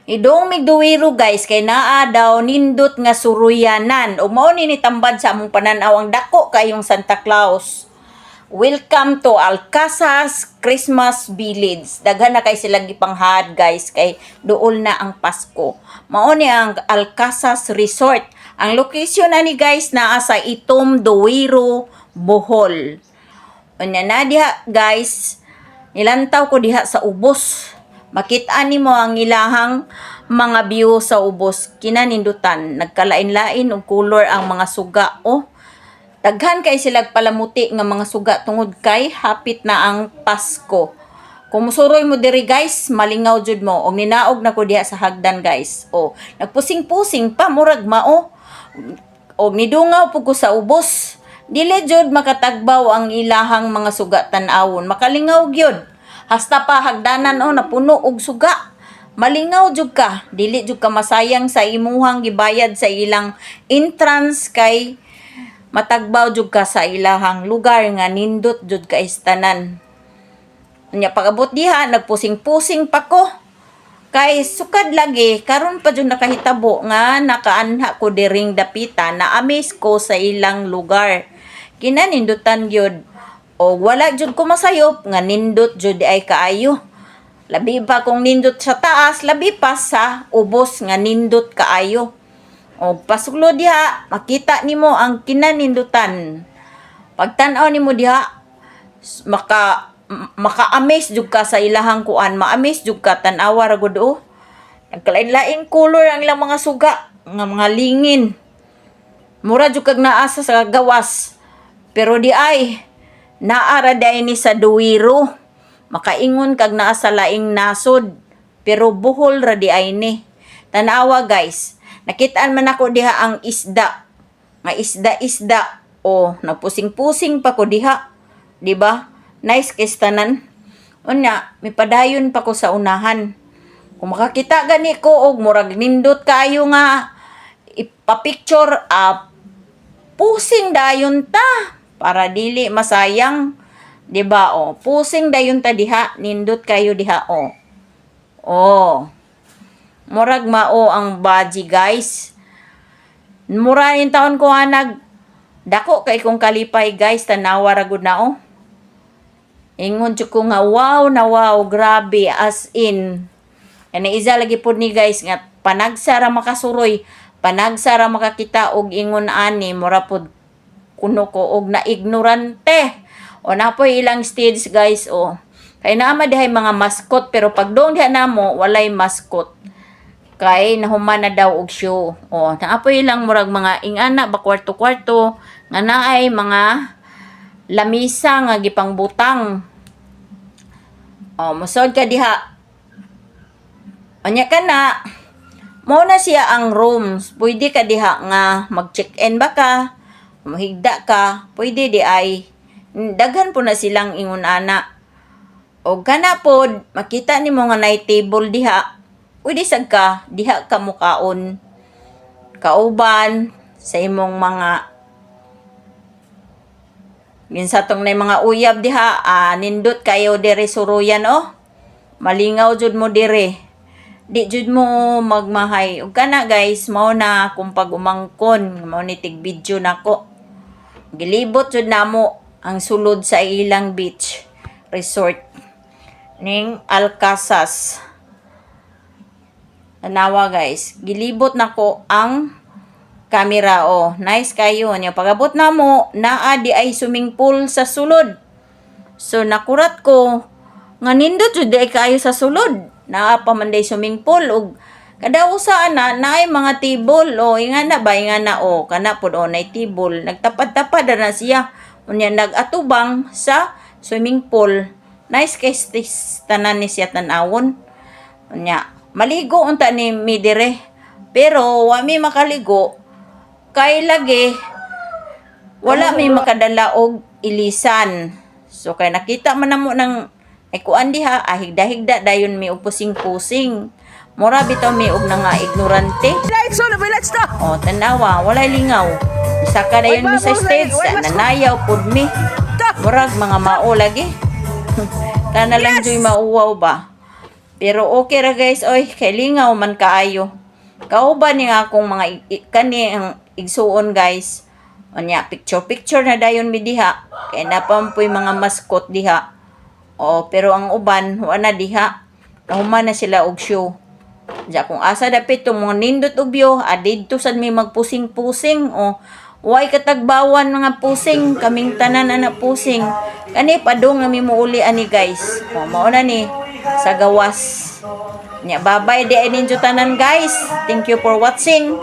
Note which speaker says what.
Speaker 1: Idong mig Duwiro, guys, kay naa daw nindot nga suruyanan. Ug mao ni nitambad sa among pananaw ang dako kayong Santa Claus. Welcome to Alcasas Christmas Village. Daghan na kay sila gipanghad, guys, kay duol na ang Pasko. Mao ni ang Alcasas Resort. Ang location ani, guys, naa sa Itom, Duwiro, Bohol. Unya na diha, guys, nilantaw ko diha sa ubos. Makita nimo ang ilahang mga view sa ubos. Kinanindutan, nagkalain-lain og color ang mga suga oh. Daghan kay sila palamuti nga mga suga tungod kay hapit na ang Pasko. Kung musuroy mo diri, guys, malingaw jud mo. Og ninaog na ko diha sa hagdan, guys. Oh, nagpusing-pusing pa murag mao. Og nidungaw pud ko sa ubos. Dili jud makatagbaw ang ilahang mga suga tan-awon. Makalingaw gyud. Hasta pa hagdanan oh napuno og suga. Malingaw jud ka. Dili jud ka masayang sa imuhang gibayad sa ilang entrance kay matagbaw jud ka sa ilahang lugar nga nindot jud kay tanan. Unya pag-abot diha, nagpusing-pusing pa ko. Kay sukad lagi, karon pa jud nakahitabo nga nakaanha ko diring dapita, na amaze ko sa ilang lugar. Kinanindutan gyud. O wala jud ko masayop nga nindot jud ay kaayo. Labi pa kung nindot sa taas, labi pa sa ubos nga nindot kaayo. O pasuglo diha, makita nimo ang kinanindutan. Pagtan-aw nimo diha, maka-amaze jud ka sa ilahang kuan, ma-amaze jud ka tan-awa ra gud oh. Nagkalain-laing color ang ilang mga suga, nga mga lingin. Mura jud kag naa sa gawas. Pero di ay naa ra diay ni sa Duwiro. Makaingon kag naa sa laing nasod, pero Bohol ra di ay ni. Tanawa, guys. Nakitaan man ako diha ang isda. Nga isda-isda. O, nagpusing-pusing pa ko diha. Di ba? Nice kay tanan. Unya, mipadayon pa ko sa unahan. Kung makakita gani ko og murag nindot kaayo nga ipapicture, pusing dayon ta para dili masayang. 'Di ba? Oh, pusing dayon ta diha, nindot kayo diha oh. Oh. Murag mao ang baji, guys. Mura yung taon ko nga nag dako kay kong kalipay, guys, tanawa ra gud na oh. Ingon jud ko nga wow na wow, grabe as in. Ani isa lagi pod ni, guys, nga panagsa ra makasuroy, panagsa ra makakita og ingon ani, mura pod kuno ko og na ignorante. O napoy ilang stage, guys, oh. Kay naa man dihay mga mascot, pero pagdong diha namo walay mascot. Kay nahuman na daw og show. O naapoy ilang murag mga ingana ba, kwarto-kwarto nga naay mga lamisa nga gipangbutang. O mosod ka diha. Unya ka na, mao na siya ang rooms. Pwede ka diha nga mag-check-in ba ka, mahigda ka, pwede di ay. Daghan po na silang ingon ana. O kana pod, makita nimo nga naay table diha. Pwede sad ka, diha ka mukaon. Kauban sa imong mga Minsa tong na mga uyab diha, nindot kayo diri suruyan oh. Malingaw jud mo dire. Di jud mo magmahay. Ug kana, guys, mao na kung pag umangkon, mao ni tig video nako. Gilibot jud namo ang sulod sa ilang beach resort ning Alcasas. Tanawa, guys, gilibot nako ang camera oh. Nice kayo niya. Pagabot namo, naa di ay swimming pool sa sulod. So nakurat ko nga nindot jud di ay kaayo sa sulod. Naa pa man day swimming pool ug kada usa ana naay mga table oh, ingana ba, ingana oh, kana pod oh, nay table. Nagtapad-tapad na siya. Unya nag-atubang sa swimming pool. Nice kay tanan ni siya tan-awon. Unya maligo unta ni mi dire. Pero wa mi makaligo kay lagi wala mi makadala og ilisan. So kay nakita man namo ng ay kuan diha, higda-higda dayon mi og pusing-pusing. Mura bitaw mi og nga ignorante.
Speaker 2: Lights on, let's stop.
Speaker 1: O, tanawa, walay lingaw. Isa ka dayon mi sa stage, nanayaw pud mi. Murag mga mao lagi. Kana lang joy mauwaw ba. Pero okay ra, guys, oy, kay lingaw man kaayo. Kauban ni akong mga kani ang igsuon, guys. Unya, picture picture na dayon mi diha. Kay napampoy mga mascot diha. O, pero ang uban, wa na diha. Nahuman na sila og show. Diya kung asa dapit tong mga nindot og view, adidto sad mi magpusing-pusing o way katagbawan mga pusing, kaming tanan ana pusing. Kani padung na mi muuli ani, guys. O, mao na ni sa gawas. Nya, babay di ay ninyo tanan, guys. Thank you for watching.